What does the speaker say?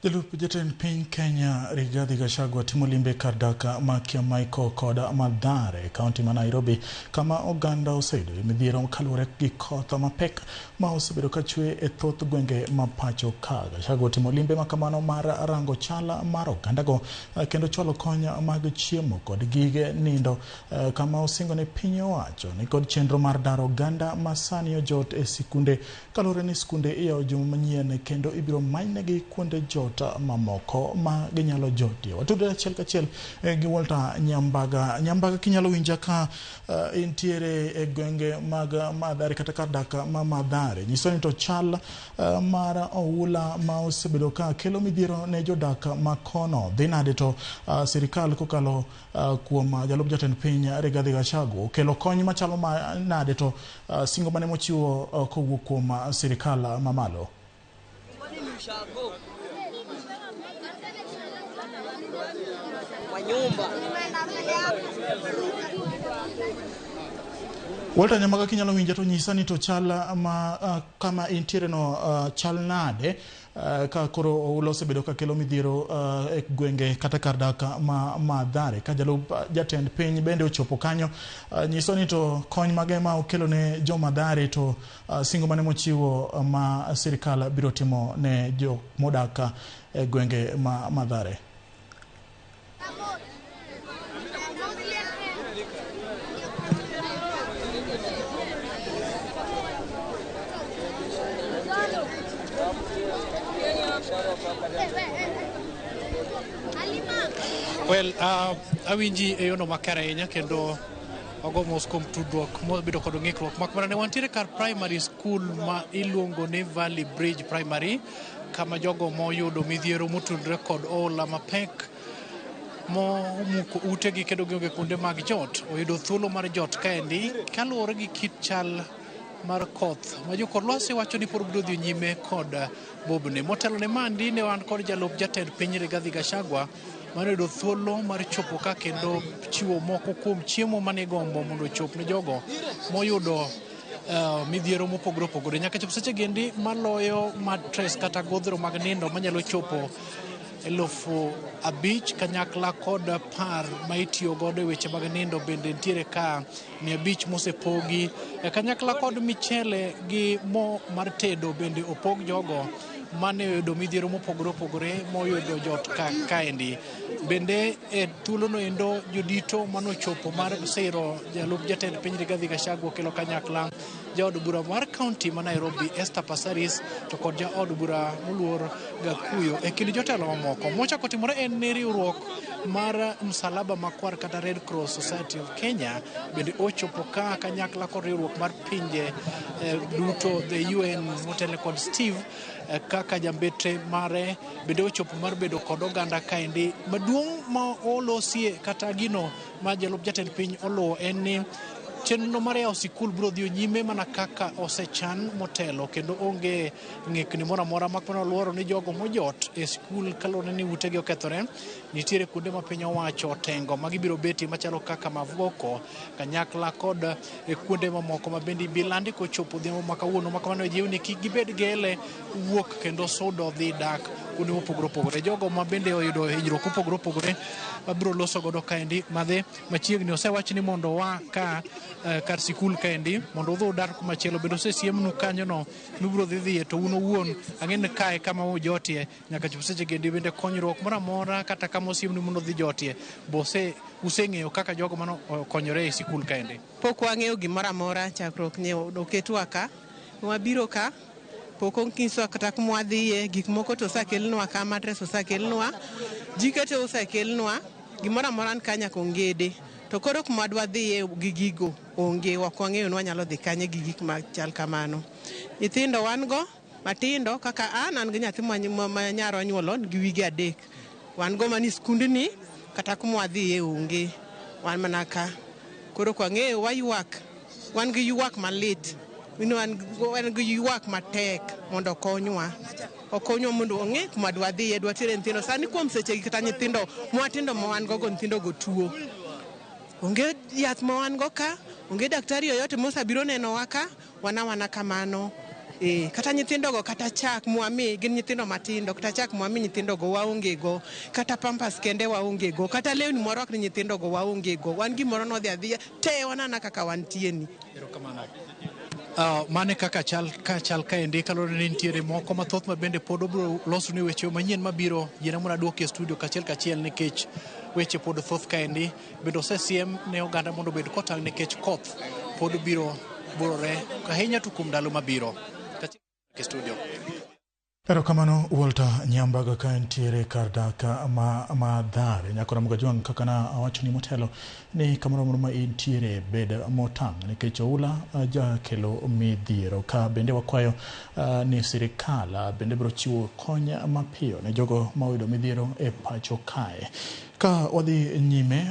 Jalup jatend piny Kenya Rigathi Gachagua timo limbe kar dak ma Kiamaiko kod Mathare e kaunti ma Nairobi kama oganda oseyudo midhiero kaluwore gi koth mapek ma osebedo ka chwe e thoth gwenge ma pacho ka. Gachagua otimo limbe ma kamano mar rango chal mar ogandago kendo chwalo kony mag chiemo kod gige nindo kama osingo ni piny owacho ni kod chenro mar daro oganda ma sani ojot e sikunde kaluwore ni skunde iyawo juma manyien kendo ibiro manynegi kuonde jot mamoko ma ginyalo jotie. Watudre achiel kachiel gi Walter Nyambaga. Nyambaga, kinyalo winja ka intiere e gwenge mag Mathare kata kar dak ma Mathare, nyiso ni to chal mar oula ma osebedo ka kelo midhiero ne jodak ma kono dhi nade to sirikal kokalo kuom jalup jatend piny Rigathi Gachagua okelo kony machalo nade to singo mane mochiwo kowuok kuom sirikal mamalo? Walter Nyambaga, kinyalo winja to nyisa ni to chal ma kama intiere no chal nade ka koro oula osebedo ka kelo midhiero e gwenge kata kar dak ma Mathare ka jalup jatend piny bende ochopo kanyo, nyiso ni to kony mage ma okelo ne jo Mathare to singo mane mochiwo ma sirikal biro timo ne jok modak e gwenge ma Mathare? Well, awinji e yono makare ahinya kendo wago mos kuom tudruok mobedo kod ng'ikruok. Mak mana ne wantiere kar primary school ma iluongo ni Valley Bridge Primary, kama jogo moyudo midhiero motudore kod oula mapek momuko utegi kendo gionge kuonde mag jot oyudo thuolo mar jot kaendi kaluwore gi kit chal mar koth ma jokor lwasi wacho ni pod biro dhi nyime kod bobni. Motelo ne mandi ne wan kod jalup jatend piny Rigathi Gachagua mane oyudo thuolo mar chopo ka kendo chiwo moko kuom chiemo mane igombo mondo ochop ne jogo moyudo midhiero mopogore opogore. Nyaka chop seche gendi maloyo matres kata godhro mag nindo manyalo chopo 5,000 kanyakla kod par ma itiyo godo e weche mag nindo bende nitiere ka 500 mosepogi kanyakla kod michele gi mo mar tedo bende opog jogo mane oyudo midhiero mopogore opogore moyudo jot ka kaendi. Bende e thuolono endo jodito manochopo mar siro jalup jatend piny Rigathi Gachagua okelo kanyakla jaod bura mar kaunti ma Nairobi Esther Passaris to kod jaod bura moluor Gakuyo e kind jotelo mamoko. Mochako timore en ni riwruok mar Msalaba Makwar kata Red Cross Society of Kenya bende ochopo ka kanyakla kod riwruok mar pinje duto the UN motelo kod Steve kaka jambetre mare bende ochopo mar bedo kod oganda kaendi. Maduong' ma olosie kata gino ma jalup jatend piny oluwo en ni chenro mar yawo sikul biro dhi nyime mana kaka osechan motelo kendo onge ng'ikni moro amora mak mana oluoro ni jogo mojot e sikul kaluwore ni utegi okethore nitiere kuonde ma piny owacho otengo ma gibiro betie machalo kaka Mavoko kanyakla kod kuonde mamoko ma bende ibilandi kochopo odhiambo ma kawuono. Ma kamano jiw ni kik gibed gele wuok kendo sudo dhi dak kuonde mopogore opogore. Jogo ma bende oyudo hinyruok mopogore opogore mabiro loso godo kaendi madhi machiegni osewach ni mondo wa ka kar sikul kaendi mondo udhi udar kumachielo bende osesiemnu kanyono mibiro dhi dhiye to un owuon ang'e ni kae kama ujotie nyaka chop seche gendi bende konyruok moro amora kata kama osiemnu mondo udhi jotie bose useng'eyo kaka jogo mano okonyore e sikul kaendi. Pok wang'eyo gimoro amora chakruok ne oketwa ka, wabiro ka pok onyiswa kata kuma wadhiye, gik moko to osekelnwa ka, matres osekelnwa, jike to osekelnwa, gimoro amora ni ka nyaka ongede. To koro kuma dwadhiye gi gigo onge, ok wang'eyo ni wanyalo dhi kanye gi gik machal kamano. Nyithindo wan go matindo kaka an gi nyathi ma nyara onyuolo gi wige 3. Wan go mani skundni kata kuma wadhiye onge, wan mana ka. Koro ok wang'eyo, waywak, wan gi ywak malit, wan gi ywak matek mondo okonywa. Okonywa mondo ong'e kuma dwadhiye, dwatere nyithindo. Sani kuom sechegi kata nyithindo mwatindo ma wan go go nyithindo go tuo. Onge yath ma wan go ka, onge daktari yoyote mosebiro nenowa ka, wan awana kamano. Kata nyithindogo kata chak mwami gin nyithindo matindo, kata chak mwami nyithindogo waonge go, kata pampers kende waonge go, kata lewni mwarwak ni nyithindogo waonge go. Wan gimoro nodhi adhiya te wanana kaka wantie ni. Erokamano. Mane kaka chal ka chal kaendi kaluwore ni nitiere moko mathoth ma bende pod obiro loso ni weche manyien mabiro yiena mondo aduoki e studio kachiel kachiel nikech weche pod thoth kaendi bende osesiem ne oganda mondo obed kotang' nikech koth pod biro burore ahinya to kuom ndalo mabiro. Kachiel e studio. Erokamano Walter Nyambaga ka entiere kar dak ma Mathare. Nyakora Mugajwang' kaka na awachoni motelo ni kamoro amora ma intiere bed motang' nikech oula jakelo midhiero. Ka bende wakwayo ni sirikal bende biro chiwo kony mapiyo ne jogo ma oyudo midhiero e pacho kae. Ka wadhi nyime.